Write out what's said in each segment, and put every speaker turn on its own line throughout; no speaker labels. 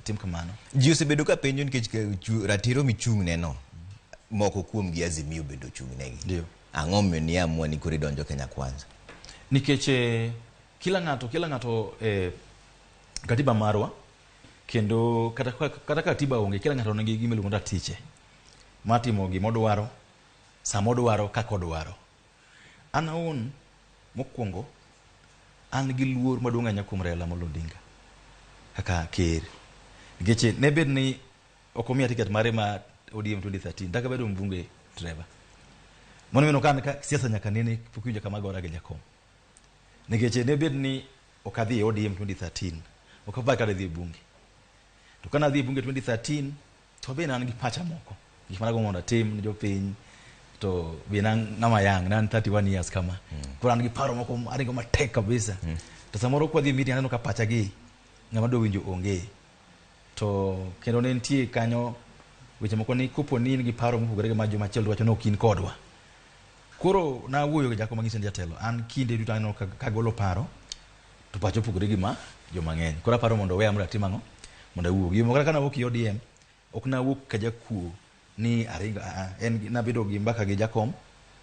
tim kamano.
Ji osebedo ka penjo nikech ratiro michung' ne no moko kuom gi Azimio bende ochung' negi.
Ndio.
Ang'o momiyo ni amua ni koro idonjo Kenya Kwanza?
Nikech kila ng'ato katiba marwa kendo kata katiba onge, kila ng'ato nigi gima iluongo ni ratiche mar timo gima odwaro, sama odwaro, kaka odwaro. An awuon, mokwongo, an gi luor maduong' ahinya kuom Raila Amolo Odinga kaka ker, nikech ne bed ni ok omiya tiket mare ma ODM 2013, dak abedo mbunge, Trevor. Mano mineno ka an ka siasa nyaka nene pok iwinjo kama agora gi jakom, nikech ne bed ni ok adhi e ODM 2013, ok apar kata dhi e bunge. To kana adhi e bunge 2013, to be ne an gi pacha moko, gik mana gombo mondo atim ne jopiny. To be ne an ng'ama young, ne an 31 years kama. Koro an gi paro moko aringo matek kabisa. To samoro kwadhi e meeting, aneno ka pacha gi ng'ama dwa winjo onge. To kendo ne nitie kanyo weche moko ni kopo ni in gi paro mopogore gi ma jomachielo wacho ni ok in kodwa. Koro nawuoyo gi jakom, mang'ise ni, "Jatelo, an kinde duto aneno kagolo paro to pacha opogore gi ma joma ng'eny. Koro aparo mondo oweya mondo atim ang'o, mondo awuo." Gimo kata kana awuok e ODM, ok nawuok ka jakuo ni aringo. En nabedo gi mbaka gi jakom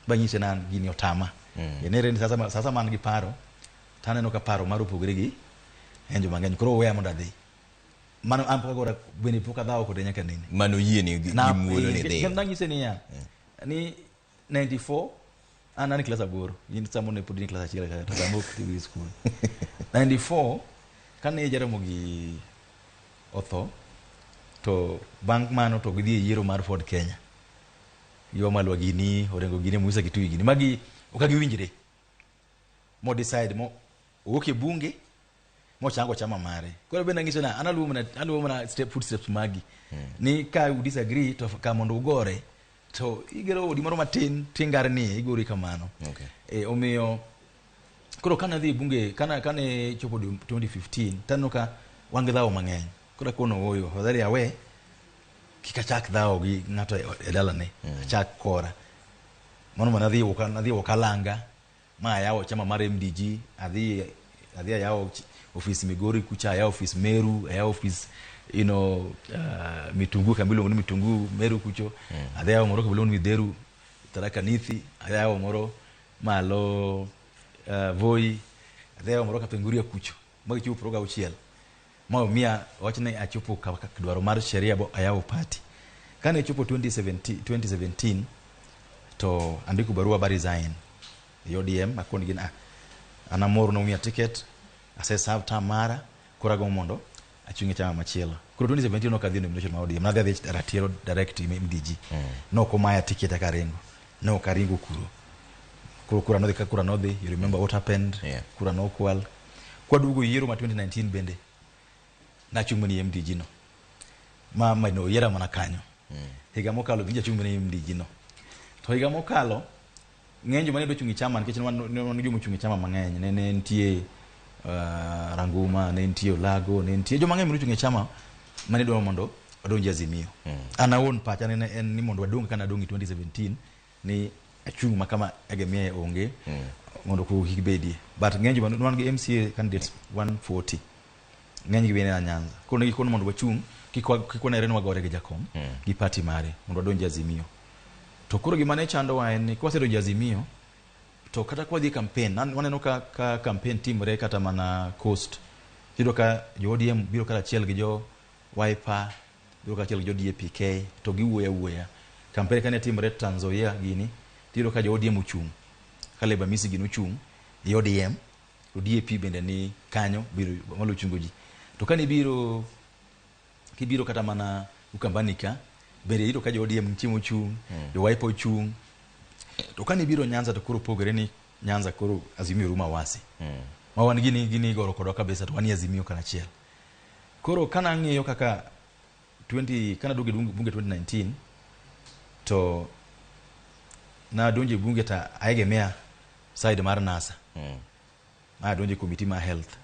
banyise na an gini otama. Nere ni sasa man gi paro to aneno ka paro mar opogore gi en joma ng'eny, koro oweya mondo adhi. Mano an pok agora bende pok adhawo kode nyaka nene.
Mano yieni gi muolo ni dhi.
Nanyise niya ni 94 an klas 8, in samo ne pod in e klas 1 kata samo ok idhi school. 94 kane Jaramogi otho, to bang' mano to gidhi e yiero mar Ford Kenya gi Wamalwa gini, Orengo gini, Musa Kitui gini, magi ok giwinjre mo decide mo owuok e bunge mochango chama mare. Koro bende anyiso na an aluwo mana footsteps magi ni ka u disagree to ka mondo ugore to igero odi moro matin tingarni igori kamano. Omiyo koro kane adhi e bunge, kane chopo 2015, taneno ka wan gi dhawo mang'eny. Koro akono ooyo, afadhali awe kik achak dhawo gi ng'ato e dalane, achak kora mano mana nadhi Wuok Alanga ma ayawo chama mar MDG. Adhi ayawo ofis Migori kucha, ayawo ofis Meru, ayawo ofis Mitungu, kama iluongo ni Mitungu Meru kucho. Adhi ayawo moro kama iluongo ni Midheru Tharaka Nithi, ayawo moro malo Voi, adhi ayawo moro Kapenguria kucho, magichiwo 26 ma omiya wach ni achopo ka dwaro mar sheria bo ayawo party. Kane chopo 2017, 2017 to andiko barua ba resign e ODM. Akoni gin, an amor nomiya ticket, ase serve term mara, koro agombo mondo achung' e chama machielo. Koro 2017 ok adhi e nomination mar ODM, nadhi adhi ratiro direct MDG. Nok omaya ticket aka aringo, ne ok aringo kuro. Koro kura nodhi ka kura nodhi, you remember what happened. Kura nokwal. Kwaduogo yiero ma 2019 bende nachung' mana e MDG no ma no yiera mana kanyo. Higa mokalo bende achung' mana e MDG no. To higa mokalo ng'eny joma ne dwa chung' e chama, nikech ne wan joma ochung' e chama mang'eny, ne nitie Ranguma, ne nitie Olago, ne nitie joma ng'eny mane ochung' e chama mane dwaro mondo wadonj e Azimio. An awuon pacha ne en ni mondo wadong' kaka nadong' e 2017 ni achung' ma kama egemea onge mondo koko kik bedie. But ng'eny joma ne wan gi MCA candidates 140, ng'eny gi bende a Nyanza. Koro ne gikono mondo wachung' kik wanere ni wagore gi jakom gi party mare, mondo wadonj e Azimio. To koro gima ne chandowa en ni kwasedonjo e Azimio to kata kwadhi e campaign, waneno ka campaign timore kata mana Coast, iyudo ka jo ODM biro karachiel gi jo Wiper, biro karachiel gi jo DAPK to giwuoyo awuoya. Campaign kane timore Trans Nzoia gini, tiyudo ka jo ODM ochung', Caleb Amisi gini ochung' e ODM, to DAP bende ni kanyo biro malo chungo ji. To kane ibiro kibiro kata mana Ukambani ka bende iyudo ka jo ODM nitie mochung', jo Wiper ochung'. To kane ibiro Nyanza to koro pogore ni Nyanza koro Azimio rumo awasi. Ma wan gini igoro kodwa kabisa to wan e Azimio karachiel. Koro kana ang'iyo kaka 20 kana duogo e bunge 2019 to nadonjo e bunge to aegemea side mar NASA. Ma adonjo e committee mar health.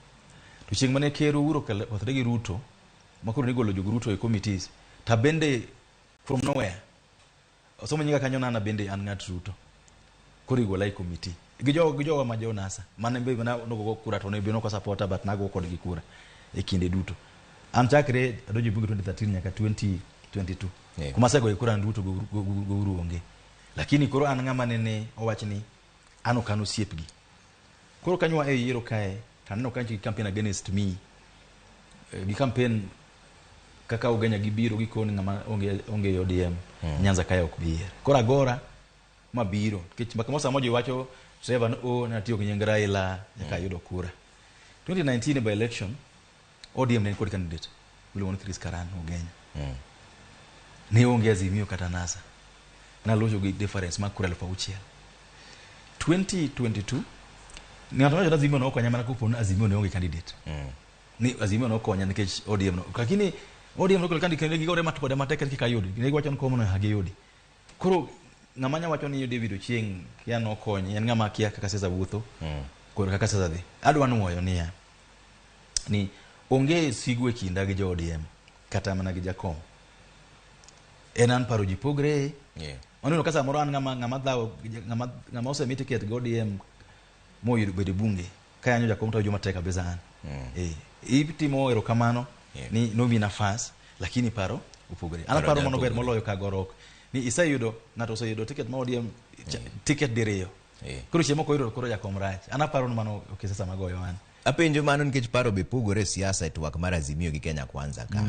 To chieng' mane ker Uhuru okethore gi Ruto, ma koro nigolo jog Ruto e committees, to bende from nowhere osomo nyinga kanyo nana bende an ng'at Ruto. Koro igola e committee. Gi jowa ma jo NASA, mane be na nogo kura to ne be nok supporta, but nago kodgi kura e kinde duto. An chakre adonjo e bunge 2013 nyaka 2022. Kuma asegoye kura an Ruto go Uhuru onge. Lakini koro an ng'ama nene owach ni an ok an osiepgi. Koro kanyo wa e yiero kae to aneno ka nitie campaign against me. Gi campaign kaka Ugenya gibiro gikoni ng'ama onge e ODM Nyanza kae ok bi yier. Koro agora mabiro nikech mbaka moro samoro ji wacho Trevor ni oh natiyo gi nying Raila nyaka ayudo kura. 2019 by election ODM ne nikod candidate miluongo ni Chris Karan Ugenya. Ne onge Azimio kata NASA. Nalocho gi difference mar kura 6,000. 2022 ng'ato wacho ni Azimio nokonya mana kopo ni Azimio ne onge candidate. Ni Azimio nokonya nikech ODM no. Lakini ODM nokelo candidate kendo gigore mat kode matek kik ayudi. Ne giwacho ni komno hagiyudi. Koro ng'ama nya wacho ni David Ochieng kia nokonye en ng'ama kia kaka siasa wuotho kod kaka siasa dhi. Adwa nuoyo niya ni onge sigu e kinda gi jo ODM kata mana gi jakom. En an paro ji pogre. Waneno ka samoro an ng'ama dhawo ng'ama osemi ticket gi ODM moyudo bedo e bunge ka yanyo jakom to awinjo matek kabisa an. Itimo erokamano ni nomi nafas lakini paro opogore. An aparo mano ber moloyo ka gorok ni iseyudo ng'ato oseyudo ticket ma ODM ticket diriyo. Koro chieng' moko oyudo koro jakom rach. An aparo ni mano ok siasa magoyo an.
Apenjo mano nikech paro be pogore e siasa e twak mar Azimio gi Kenya Kwanza ka.